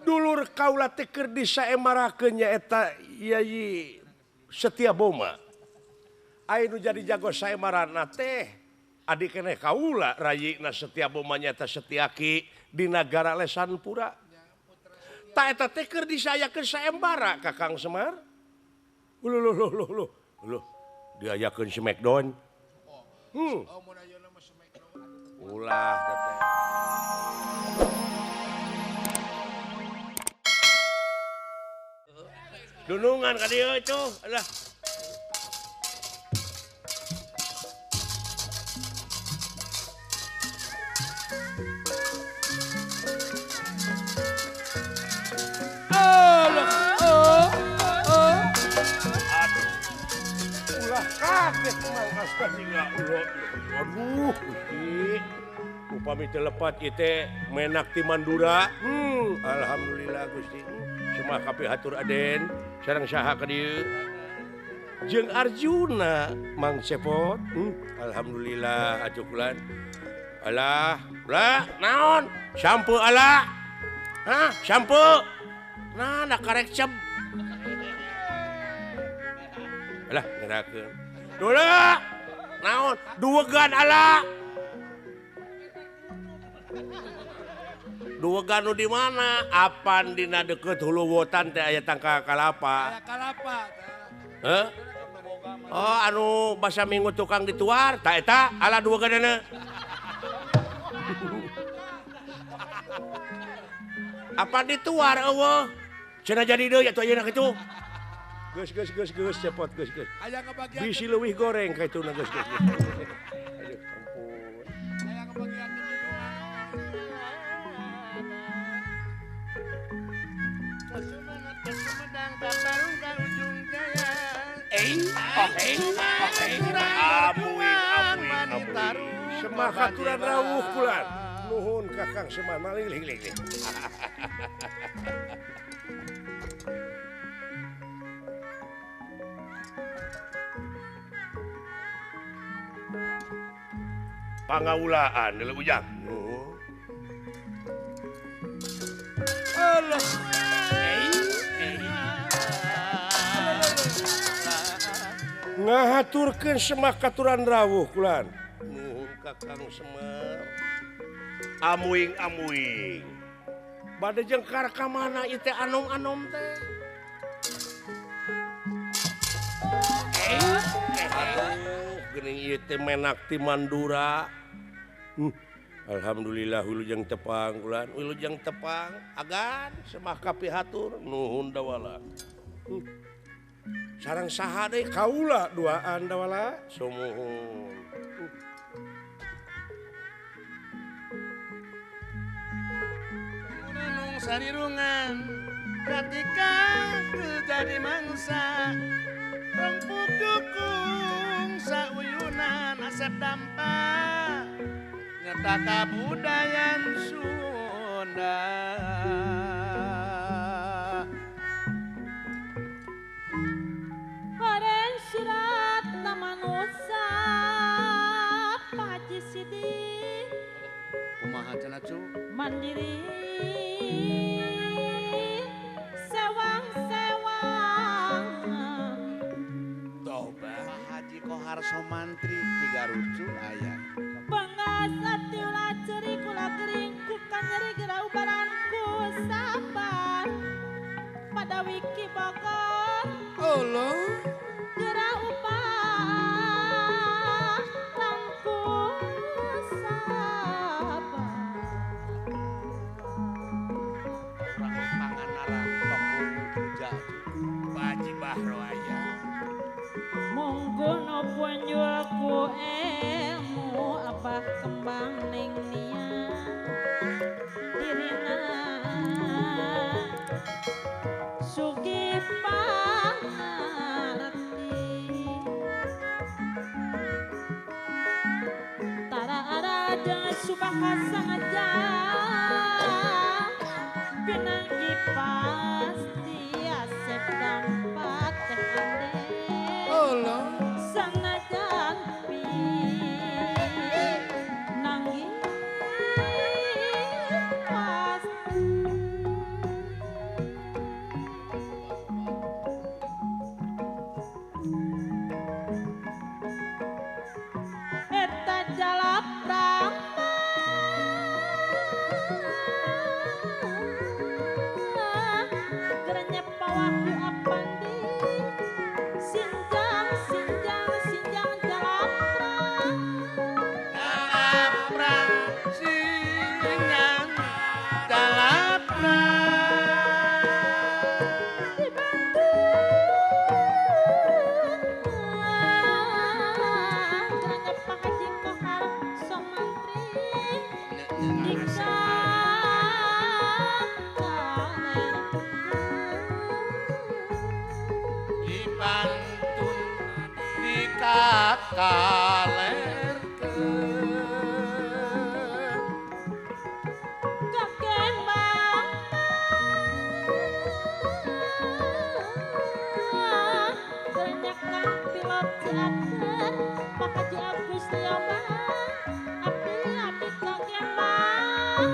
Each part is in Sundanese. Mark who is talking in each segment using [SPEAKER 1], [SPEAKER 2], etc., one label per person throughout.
[SPEAKER 1] Dulur kaula teh keur disaemarakeun nyaeta Yayi Setia Boma. Aya nu jadi jago saemarana teh adi keneh kaula rayina Setia Boma nyaeta Setiaki di nagara Lesanpura. Ta eta teh keur disayakeun saembara Kakang Semar. Uluh luh luh luh. Luh, diayakeun Smackdown. Ulah teteh. Dunungan ka dieu itu alah.
[SPEAKER 2] Alah, oh, oh.
[SPEAKER 1] Aduh. Ulah kaget mang astagfirullah. Aduh, Gusti. Upami teu lepat ieu teh menak ti Mandura. Alhamdulillah Gusti. Semah kapihatur Aden sareng saha ka dieu jeung Arjuna Mang Cepot. Alhamdulillah atuh kulan. Alah, ulah naon? Sampo ala. Hah, sampo. Nah, da karek ceb. Alah, ngerakeun. Dula. Naon? Duwegan ala. Duwegan nu di mana? Apan dina deukeut hulu wotan teh aya tangkal kalapa.
[SPEAKER 2] Aya kalapa.
[SPEAKER 1] Heuh? Oh, anu basa minggu tukang dituar, ta eta ala duweganana. Apa dituar eueuh? Cenah jadi deui atuh ayeuna kitu. Geus geus geus geus cepot geus geus.
[SPEAKER 2] Aya kebagian.
[SPEAKER 1] Bisi leuwih goreng ka ituna geus geus. Aduh, ampun.
[SPEAKER 2] Aya kebagian.
[SPEAKER 1] Amuing, amuing, amuing. Semah katuran rawuh kulan. Nuhun Kakang Semar maling ling ling. Pangaulaan deuleu ujang. Nuhun.
[SPEAKER 2] Allah.
[SPEAKER 1] Ngahaturkeun Semah katuran rawuh kulan. Nuhun Kakang Semar. Amuing amuing. Bade jengkar ka mana ieu teh anom-anom teh? Aduh, geuning ieu teh menak ti Mandura. Alhamdulillah wilujeng tepang kulan, wilujeng tepang agan Semah kapihatur nuhun dawala. Sareng saha deui kaula duaan dawala sumuhun.
[SPEAKER 2] Nung sarirungan ketika jadi mangsa rempuk dukung sauyunan asep dampa nyata kabudayan Sunda.
[SPEAKER 3] Surat tamanusa Pak Haji Sidik
[SPEAKER 2] kumaha cenah cu
[SPEAKER 3] mandiri sewang-sewang
[SPEAKER 2] toba Pak Haji Kohar Somantri tiga rucu aya
[SPEAKER 3] pengasat ulah ceri kula kering ku kanyeri gerau barangku sabar pada wiki Bogor
[SPEAKER 2] Allah
[SPEAKER 3] gerah upah langku sabar
[SPEAKER 2] urang Pangandaran tong puja Pak Haji Bahro aya
[SPEAKER 3] monggo no punjulku ilmu abah kembang ning nia dirina sugih pangarti tara ara subahasa aja pinanggi pasti asep dampak teh ande
[SPEAKER 2] Allah
[SPEAKER 3] sanajan pinanggi pasti.
[SPEAKER 2] Dipantun dikakalerkeun
[SPEAKER 3] Kakembang Kerenyakan pilot teater Pak Haji Agus Lioman Abdi-abdi kakembang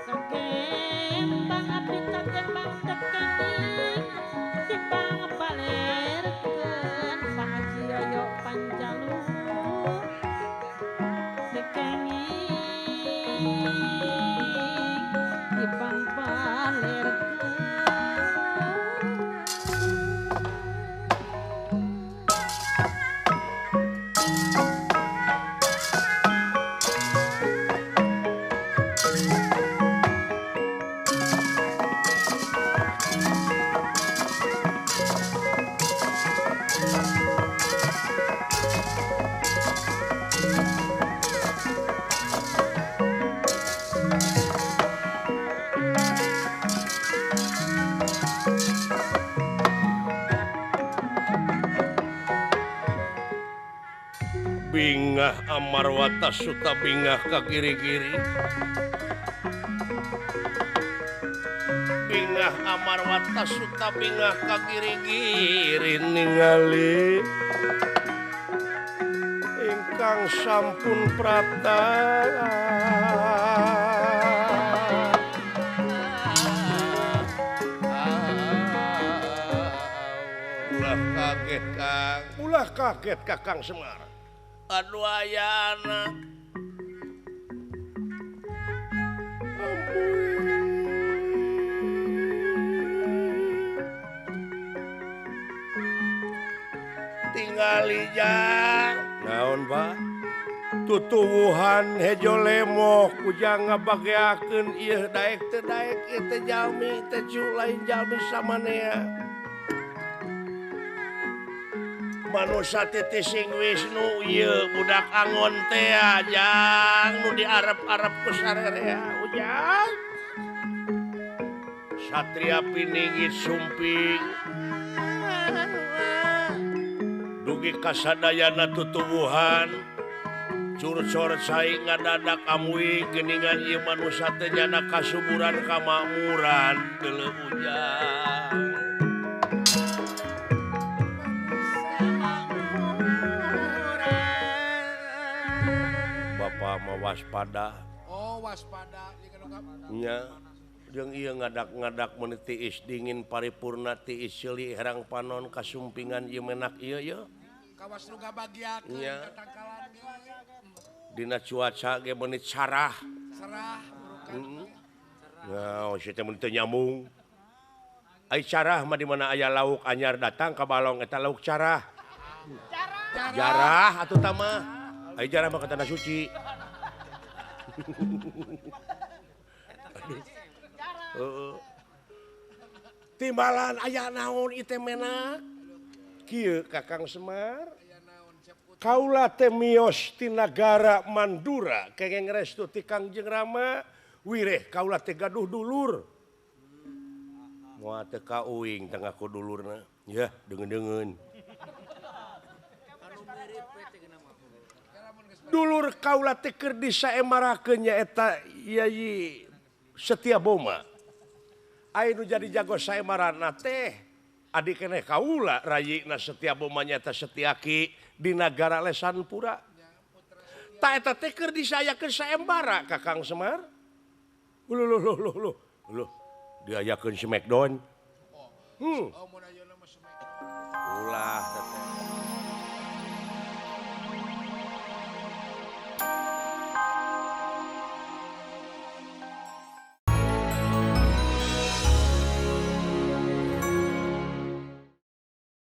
[SPEAKER 3] Kakembang abdi kakembang tekening Timbang balerkeun Pak Haji Yoyo Panjalu Tekenging timbang balerkeun.
[SPEAKER 1] Bingah Amarwata Suta bingah ka kiri-kiri. Bingah Amarwata Suta bingah ka kiri-kiri ningali ingkang sampun prapta. Ulah kaget Kang, ulah kaget Kakang Semar. Aduh ayana tingali jang naon Pak tutuwuhan hejo lemok ujang ngabageakeun ieu daek teu daek ieu teh jalmi teh lain jalmi samanea manusa titising Wisnu ieu budak angon teh jang nu diarep-arep ku sarerea ujang satria piningit sumping dugi kasadayana tutuwuhan curcor cai ngadadak amui geuningan ieu manusa teh nyana kasuburan kamakmuran deuleu ujang. Bapak mah waspada.
[SPEAKER 4] Oh, waspada
[SPEAKER 1] nya. Jeung ieu ngadak-ngadak meuni tiis dingin paripurna tiis seuli herang panon kasumpingan ieu menak ieu ye.
[SPEAKER 4] Kawas nu ngabagiakeun tatangkalan ge.
[SPEAKER 1] Dina cuaca ge meuni carah.
[SPEAKER 4] Cerah burukan.
[SPEAKER 1] Nah, si teh meuni teu nyambung. Ai carah mah di mana aya lauk anyar datang ka balong eta lauk carah.
[SPEAKER 4] Jarah.
[SPEAKER 1] Jarah atuh tah mah. Ai jarah mah ka tanah suci. Heeh. Timbalan aya naon ieu teh menak? Kieu Kakang Semar. Kaula teh mios ti nagara Mandura kengeng restu ti Kangjeng Rama wireh kaula teh gaduh dulur. Moal teu ka uing teh ngaku dulurna. Yah deungeun-deungeun. Dulur kaula teh keur disaemarakeun nyaeta Yayi Setia Boma. Aya nu jadi jago saemarana teh adi keneh kaula rayina Setia Boma nyaeta Setiaki di nagara Lesanpura. Ta eta teh keur disayakeun saembara Kakang Semar. Uluh luh luh luh. Luh diayakeun Smackdown. Ulah